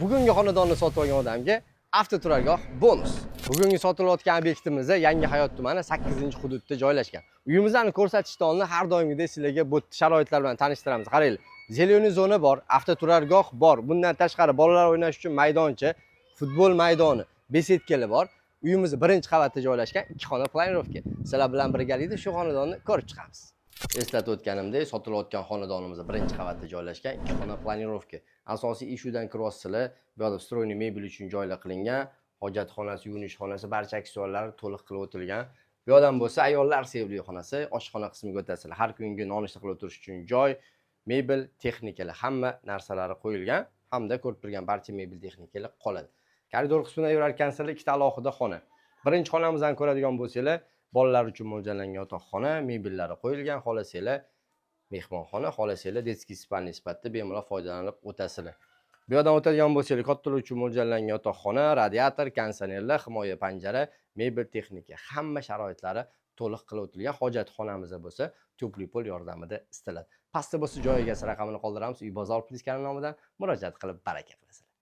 Bugungi xonadonni sotib olgan odamga avtoturargoh bonus. Bugungi sotilayotgan obyektimizda Yangi Hayot tumani 8-hududda joylashgan. Uyimizni ko'rsatishdan oldin har doimgidek sizlarga bu sharoitlar bilan tanishtiramiz. Qaranglar, зеленый zona bor, avtoturargoh bor. Bundan tashqari bolalar o'ynash uchun maydoncha, futbol maydoni, беседка lar bor. Uyimiz birinchi qavatda joylashgan, ikki xona планировка. Sizlar bilan birgalikda shu xonadonni ko'rib chiqamiz. Eslatib o'tganimdek, sotilayotgan xonadonimiz birinchi qavatda joylashgan, ikki xona планировка. Asosiy eshikdan kiryapsizlar, bu yoqda встроенный mebel uchun joylar qilingan, hojatxonasi, yuvinish xonasi, barcha aksessuarlari to'liq qilib o'tilgan. Bu yoqdan bo'lsa ayollar sevimli xonasi, oshxona qismiga o'tasizlar. Har kungi nonushta qilib o'tirish uchun joy, mebel, texnikalar, hamma narsalari qo'yilgan hamda ko'rib turgan barcha mebel texnikalar qoladi. Koridor qismidan yurar ekansizlar, ikkita alohida xona. Birinchi xonamizdan ko'radigan bo'lsanglar, bolalar uchun mo'ljallangan yotoqxona, mebellari qo'yilgan, xohlasanglar mehmonxona, xohlasanglar детский спальня sifatida bemalol foydalanib o'tasizlar. Bu yoqdan o'tadigan bo'lsanglar, kattalar uchun mo'ljallangan yotoqxona, radiator, konditsionerlar, himoya panjara, mebel, texnika, hamma sharoitlari to'liq qilib o'tilgan. Hojatxonamizda bo'lsa тёплый пол yordamida isitiladi. Pastda bo'lsa joy egasi raqamini qoldiramiz. Uy bozor plitkani nomidan murojaat qilib baraka qilasizlar.